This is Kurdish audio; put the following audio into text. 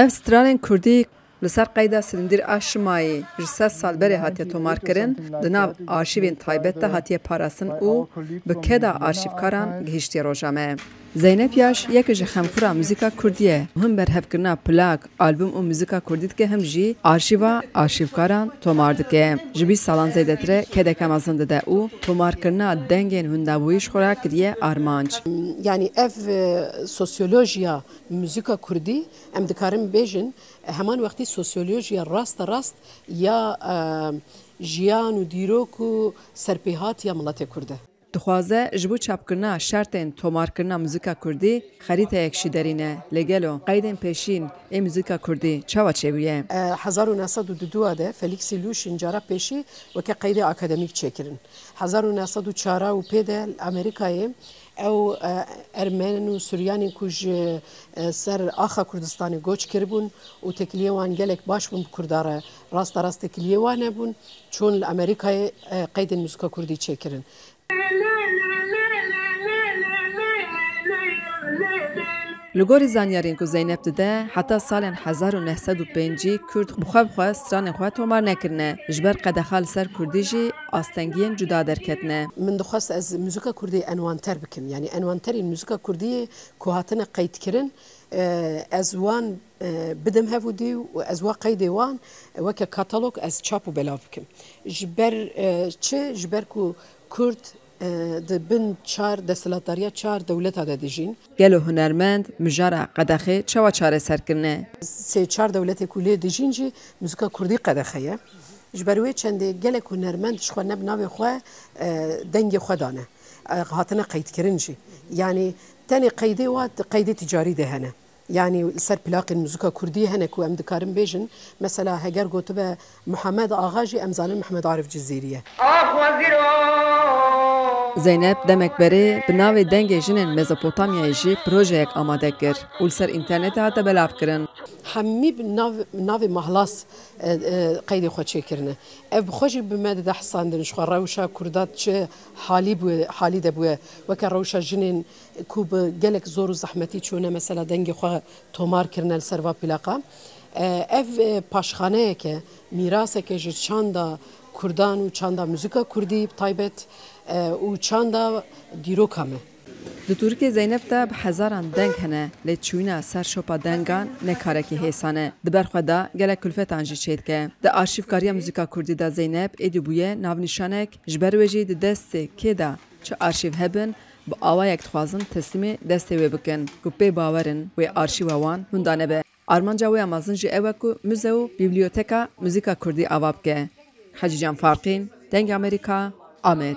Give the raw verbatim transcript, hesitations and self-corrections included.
Ev stranên kurdî li ser qeyda Silindîr a Şimayî ji sed sal berê hatiye tomarkirin, di nav arşîvên taybet de hatiye parastin û bi keda arşîvkaran gihiştiye roja me. Zeynep Yaş yek ji xemxura muzîka kurdî ye. Him berhevkirina plak, albûm û muzîka kurdî dike, him jî arşîva arşîvkaran tomar dike. Ji bîst salan zêdetir e kedeke mezin dide û tomarkirina dengên windabûyî ji xwe re kiriye armanc. Yani ev e, sosyolojiya muzîka kurdî, em dikarin bêjin, heman wextî sosyolojiya raste rast ya e, jiyan û dîrok û serpêhatiya miletê kurd e. Dixwaze ji bo çapkirina şertên tomarkirina muzîka kurdî xerîteyek jî derîne. Lê gelo qeydên pêşîn ê muzîka kurdî çawa çêbûye? E, hezar û neh sed û du de Felîksî Lûşîn cara pêşî weke qeydê akademîk çêkirin. Hezar û neh sed û çar û pê de li Amerîkayê ew e, Ermen û Suryanên ku ji e, ser axa Kurdistanê göç kiribûn û têkiliyê wan gelek baş bûn bi Kurda re, rasterast têkiliyê wan nebûn, çûn li Amerîkayê e, qeydên muzîka kurdî çêkirin. Li gorî zanyarên ku Zeynep dide, heta salên hezar û neh sed û pêncî Kurd bi xwe bi xwe stranên xwe tomar nekirine. Ji ber qedexa li ser kurdî jî astengiyên cuda derketine. Min dixwest ez muzîka kurdî enwanter bikim. Yanî enwanterên muzîka kurdî ku hatine qeydkirin, e, ez wan e, bidim hevûdî û ez wa qeydê wan e, weke katalog ez çap û belav bikim. Ji ber e, çi? Ji ber ku Kurd e, di bin çar desthilatdariya çar dewleta de dijîn. Gelo hunermend mijara qedexê çawa çareser kirine? Sê çar dewletê ku lê dijîn jî muzîka kurdî qedexe ye. Ji ber wê çendê gelek hunermend ji xwe ne bi navê xwe e, dengê xwe dane. E, hatine qeydkirin jî. Yanî tenê qeydê wa qeydê ticarî de hene. Yanî li ser plaqên muzika kurdî hene ku em dikarin bêjin, mesela heger gotibe Muhammed Axa jî em zanin Muhammed Arif Cizîrî ye. Zeynep demek berê bi navê Dengê Jinên Mezopotamyayê jî projeyek amade kir û li ser înternetê hate belavkirin. Hemî bi nav, navê Mahlas e, e, qeydê xwe çêkirine. Ev bi xwe jî bi me dide hesandin, ji xwe rewşa Kurda çi halî bûye, halî de bûye. Weke rewşa jinên ku bi gelek zor û zehmetî çûne mesela dengê xwe tomar kirine li ser va plaka. E, ev e, paşxaneyek e, mîrasek e ji çanda Kurdan û çanda muzika Kurdî bi taybet e, û çanda dîroka me. Di Tirkiyê Zeynep de bi hezaran deng hene, lê çûyîna ser şopa dengan ne karekî hêsan e. Di ber xwe de gelek kulfetan jî çêdike. Di arşîvkariya muzika Kurdî de Zeynep êdî bûye navnîşanek, ji ber wê jî di destê kê de çi arşîv hebin, bi awayek dixwazin teslîmê destê wê bikin ku pê bawer in wê arşîva wan hunda nebe. Armanca wê ya mezin jî ew e ku muze û bibliyoteka muzîka kurdî ava bike. Hecîcan Farqîn, Dengê Amerîka, Amed.